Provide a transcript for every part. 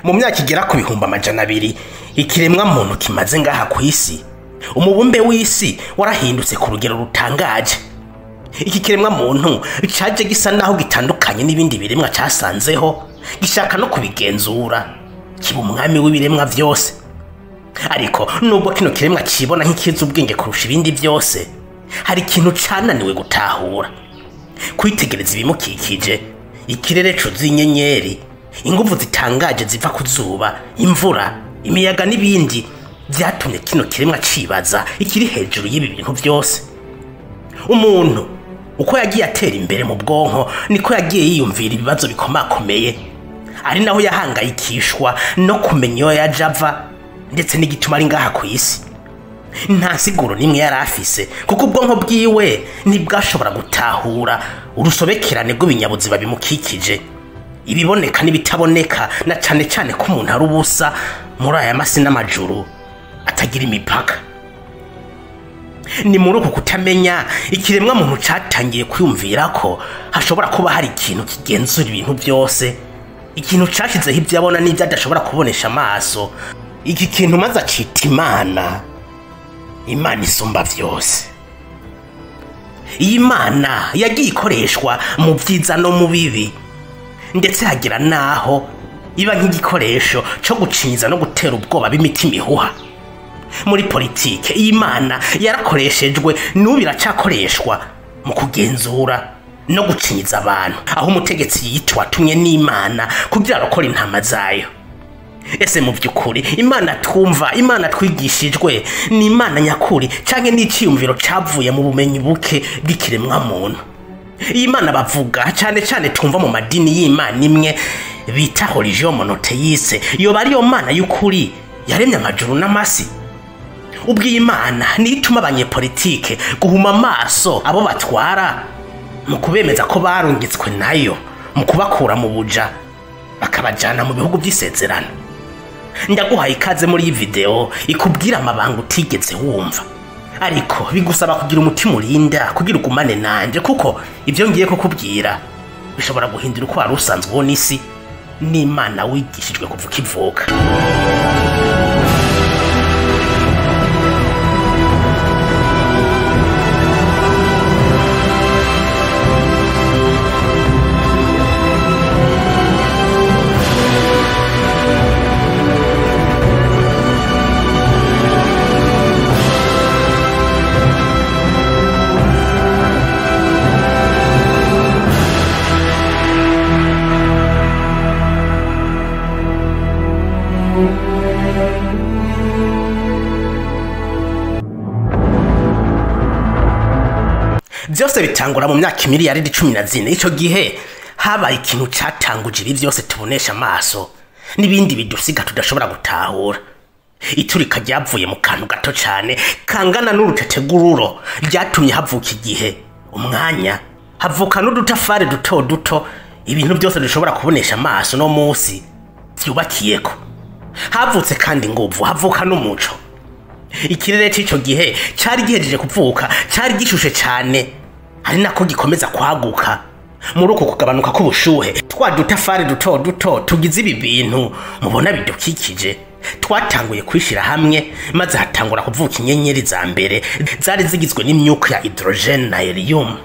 Mu myaka igera ku 200,000 ikiremwa muntu kimaze ngaha ku isi, umubumbe w'isi warahindutse ku rugero rutangaje. Iki kiremwa muntu caje gisa naho gitandukanye n'ibindi biremwa casanzeho, gishaka no kubigenzura, kiba umwami w'ibiremwa vyose. Ariko nubwo kino kiremwa cibona nk'ikizi ubwenge kurusha ibindi vyose, hari ikintu cananiwe gutahura. Kwitegereza ibimukikije, ikirere cuzuye inyenyeri, inguvu zitangaje ziva ku zuba, imvura, imiyaga n'ibindi, vyatumye kino kiremwa cibaza ikiri hejuru y'ibi bintu vyose. Umuntu uko yagiye atera imbere mu bwonko niko yagiye yiyumvira ibibazo bikomakomeye, ari naho yahangayikishwa no kumenya iyo yaja ava ndetse n'igituma ari ngaha ku isi. Nta siguro nimwe yari afise, kuko ubwonko bwiwe ntibwashobora gutahura urusobekerane rw'ibinyabuzima bimukikije, ibiboneka n'ibitaboneka, na cane cane ko umuntu ari ubusa muri aya masi n'amajuru atagira imipaka. Ni muri uku kutamenya ikiremwa muntu catangiye kwiyumvira ko hashobora kuba hari ikintu kigenzura ibintu byose, ikintu cashizeho ibyo abona n'ibyo adashobora kubonesha amaso. Iki kintu maze acita Imana, Imana isumba vyose. Iyi Mana yagiye ikoreshwa mu vyiza no mu bibi, ndetse hagira naho iba nk'igikoresho co gucinyiza no gutera ubwoba b'imitima ihuha. Muri politike iyi Mana yarakoreshejwe, n'ubu iracakoreshwa mu kugenzura no gucinyiza abantu, aho umutegetsi yitwa atumwe n'Imana kugira arokore intama zayo. Ese mu by'ukuri Imana twumva, Imana twigishijwe, ni Imana nyakuri canke n'iciyumviro cavuye mu bumenyi buke bw'ikiremwa muntu? Iyi Mana bavuga cane cane twumva mu madini y'Imana imwe bita religion monothéiste, yoba ariyo Mana y'ukuri yaremye amajuru n'amasi? Ubwo iyi Mana niyo ituma abanyepolitike guhuma amaso abo batwara mu kubemeza ko barungitswe nayo, mu kubakura mu buja bakabajana mu bihugu by'isezerano. Ndaguhaye ikaze muri iyi video ikubwira amabanga utigeze wumva, ariko bigusaba kugira umutima urinda kugira ugumane nanje, kuko ibyo ngiye kukubwira bishobora guhindura uko wari usanzwe ubona isi n'Imana wigishijwe kuva ukivuka. Vyose bitangura mu myaka 14,000,000,000. Ico gihe habaye ikintu catanguje ibi vyose tubonesha amaso n'ibindi bidusiga tudashobora gutahura. Iturika ryavuye mu kantu gato cane kangana n'urutete rw'ururo ryatumye havuka igihe, umwanya, havuka n'udutafari duto duto ibintu byose dushobora kubonesha amaso no munsi vyubakiyeko. Havutse kandi inguvu, havuka n'umuco. Ikirere c'ico gihe cari gihejeje kuvuka, cari gishushe cane, ari nako gikomeza kwaguka. Muri uko kugabanuka k'ubushuhe, twa dutafari duto duto tugize ibi bintu mubona bidukikije twatanguye kwishira hamwe, maze hatangura kuvuka inyenyeri za mbere zari zigizwe n'imyuka ya hydrogen na helium.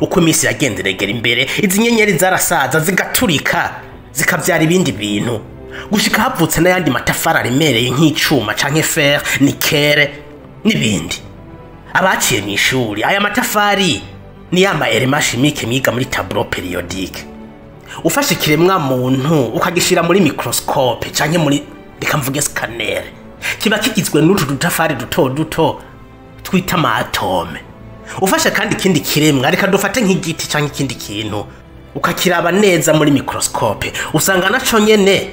Uko iminsi yagenda iregera imbere, izi nyenyeri zarasaza zigaturika zikavyara ibindi bintu, gushika havutse n'ayandi matafari aremereye nk'icuma canke fer, nikere n'ibindi. Abaciye mw'ishuri, aya matafari ni ya ma éléments chimiques mwiga muri tableau périodique. Ufashe ikiremwa muntu ukagishira muri microscope canke muri, reka mvuge, scanner, kiba kigizwe n'utu dutafari duto duto twita ama atomes. Ufashe kandi ikindi kiremwa, reka dufate nk'igiti canke ikindi kintu, ukakiraba neza muri microscope, usanga naco nyene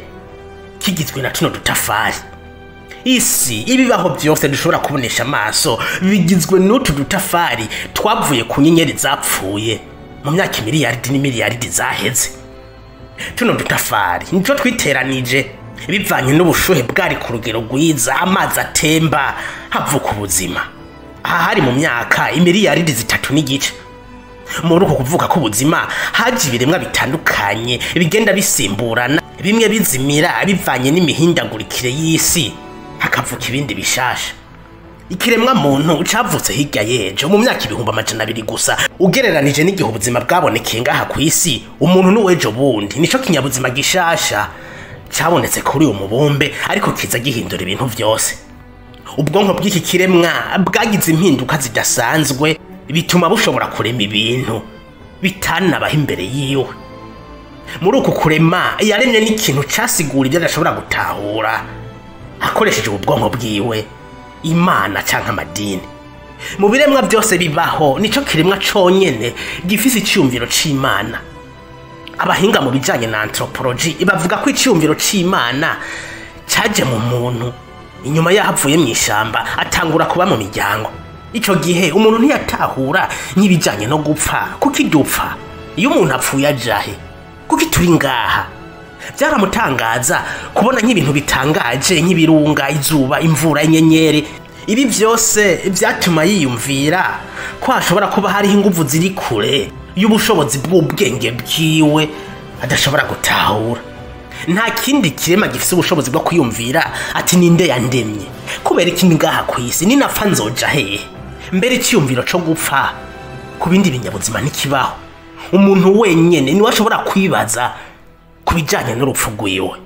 kigizwe na tuno dutafari. Isi, ibibaho byose dushobora kubonesha amaso bigizwe n'utu dutafari twavuye ku nyenyeri zapfuye mu myaka miliyaridi n'imiliyaridi zaheze. Tuno dutafari nico twiteranije bivanye n'ubushuhe bwari ku rugero rwiza, amazi atemba, havuka ubuzima. Aha hari mu myaka 3.5 miliyaridi. Muri uko kuvuka k'ubuzima haje ibiremwa bitandukanye bigenda bisimburana, Bimwe bizimira bivanye n'imihindagurikire y'isi, hakavuka ibindi bishasha. Ikiremwa muntu cavutse hirya yejo mu myaka 200,000 gusa, ugereranije n'igihe ubuzima bwabonekeye ngaha ku isi. Umuntu n'uwejo bundi nico kinyabuzima gishasha cabonetse kuri uyu mubumbe, ariko kiza gihindura ibintu vyose. Ubwonko bw'iki kiremwa bwagize impinduka zidasanzwe, bituma bushobora kurema ibintu bitanabaho imbere yiwe. Muri uku kurema yaremye n'ikintu casigura ibyo adashobora gutahura akoresheje ubwonko bwiwe, Imana canke amadini. Mu biremwa byose bibaho, nico kiremwa conyene gifise iciyumviro c'Imana. Abahinga mu bijanye na anthropology bavuga ko iciyumviro c'Imana caje mu muntu inyuma yaho avuye mw'ishamba atangura kuba mu miryango. Ico gihe umuntu ntiyatahura nk'ibijanye no gupfa. Kuki dupfa? Iyo umuntu apfuye ajahe? Kuki turi ngaha? Byaramutangaza kubona nk'ibintu bitangaje nk'ibirunga, izuba, imvura, inyenyeri. Ibi byose byatuma yiyumvira ko hashobora kuba hariho inguvu ziri kure y'ubushobozi bw'ubwenge bwiwe adashobora gutahura. Nta kindi kirema gifise ubushobozi bwo kwiyumvira ati ninde yandemye, kubera ikindi ngaha ku isi, ninapfa nzoja hehe? Mbere iciyumviro co gupfa ku bindi binyabuzima ntikibaho. Umuntu wenyene niwe ashobora kwibaza ku bijanye n'urupfu rwiwe.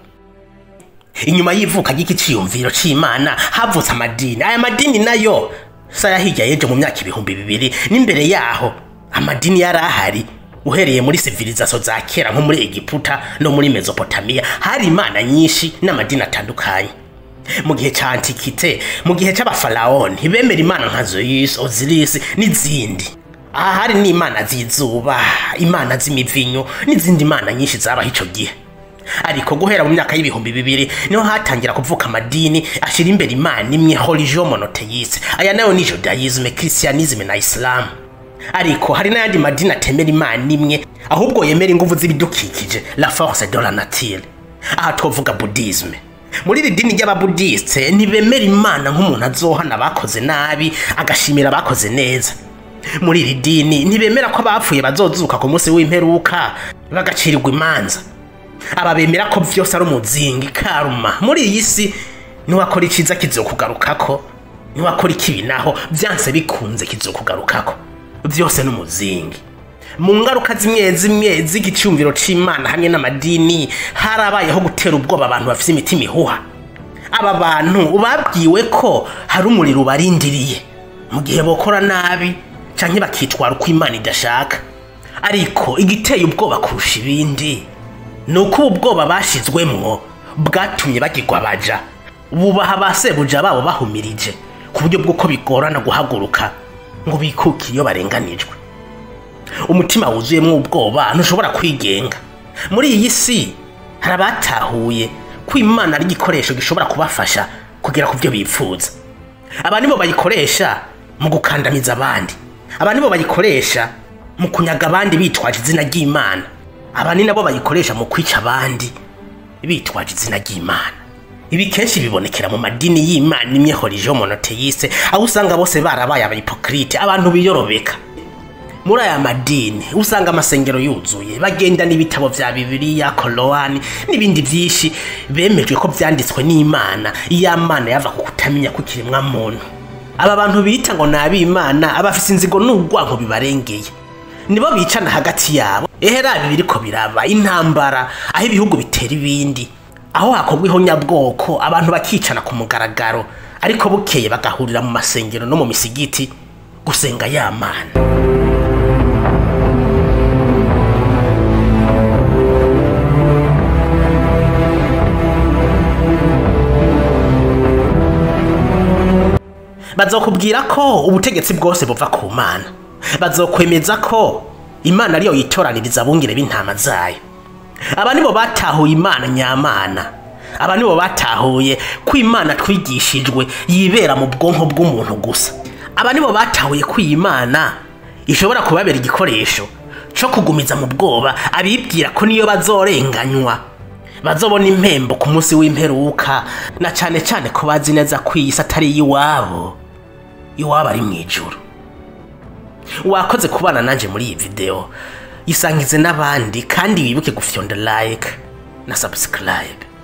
Inyuma y'ivuka ry'iki ciyumviro c'Imana havutse amadini. Aya madini nayo saya hirya yejo mu myaka 2000, n'imbere yaho amadini yari ahari. Uhereye muri civilisation za kera nko muri Egiputa no muri Mesopotamia, hari imana nyinshi n'amadini atandukanye. Mu gihe ca Antiquité, mu gihe c'abafaraoni, bemera imana nka Zeus, Osiris n'izindi. Aha hari n'imana z'izuba, imana z'imivinyo n'izindi mana nyinshi zabaho ico gihe. Ariko guhera mu myaka 2000 niho hatangira kuvuka amadini ashira imbere imana imwe, religion monothéiste. Aya nayo ni Judaism, Christianism na Islam. Ariko hari n'ayandi madini atemera imana imwe, ahubwo yemera inguvu z'ibidukikije, la force de la nature. Aha twovuga Buddhisme. Muri iri dini ry'ababudiste ntibemera imana nk'umuntu azohana abakoze nabi agashimira abakoze neza. Muri iri dini ntibemera ko abapfuye bazozuka ku munsi w'imperuka bagacirirwa imanza. Aba bemera ko vyose ari umuzingi, karma. Muri iyi si niwakora iciza kizokugarukako, niwakora ikibi naho vyanse bikunze kizokugarukako. Vyose n'umuzingi. Mu ngaruka zimwe zimwe z'igicumviro c'Imana hamwe n'amadini, harabayeho gutera ubwoba abantu bafise imitima ihuha. Aba bantu babwiwe ko hari umuriro ubarindiriye mu gihe bokora nabi canke bakitwara uko Imana idashaka. Ariko igiteye ubwoba kurusha ibindi ni uko ubu bwoba bashizwemwo bwatumye bagirwa baja, bubaha ba sebuja babo bahumirije, ku buryo bw'uko bigorana guhaguruka ngo bikuke iyo barenganijwe. Umutima wuzuyemwo ubwoba ntushobora kwigenga. Muri iyi si hari abatahuye ko Imana ari igikoresho gishobora kubafasha kugera ku byo bipfuza. Aba nibo bayikoresha mu gukandamiza abandi, aba nibo bayikoresha mu kunyaga abandi bitwaje izina ry'Imana, aba ni nabo bayikoresha mu kwica abandi bitwaje izina ry'Imana. Ibi kenshi bibonekera mu madini y'Imana imwe, religion monothéiste, aho usanga bose barabaye abahipokrite, abantu biyorobeka. Muri aya madini usanga amasengero yuzuye, bagenda n'ibitabo vya Bibiliya, Korani n'ibindi vyinshi bemejwe ko vyanditswe n'Imana. Iya Mana yava ku kutamenya ko ikiremwa muntu. Aba bantu bita ngo ni ab'Imana, abafise inzigo n'urwanko bibarengeye, nibo bicana hagati yabo. Ehera biriko biraba intambara, aho ibihugu bitera ibindi, aho hakorwa ihonyabwoko, abantu bakicana ku mugaragaro, ariko bukeye bagahurira mu masengero no mu misigiti gusenga ya Mana. Bazokubwira ko ubutegetsi bwose buva ku Mana, bazokwemeza ko Imana ariyo yitoraniriza abungere b'intama zayo. Aba nibo batahuye Imana nyamana. Aba nibo batahuye ko Imana twigishijwe yibera mu bwonko bw'umuntu gusa. Aba nibo batahuye ko Imana ishobora kubabera igikoresho co kugumiza mu bwoba abibwira ko niyo bazorenganywa bazobona impembo ku munsi w'imperuka, na cane cane ko bazi neza ko iyi si atari iwabo, iwabo ari mw'ijuru. Wakoze kubana nanje muri iyi video, isangize n'abandi kandi wibuke gufyonda like. Na subscribe.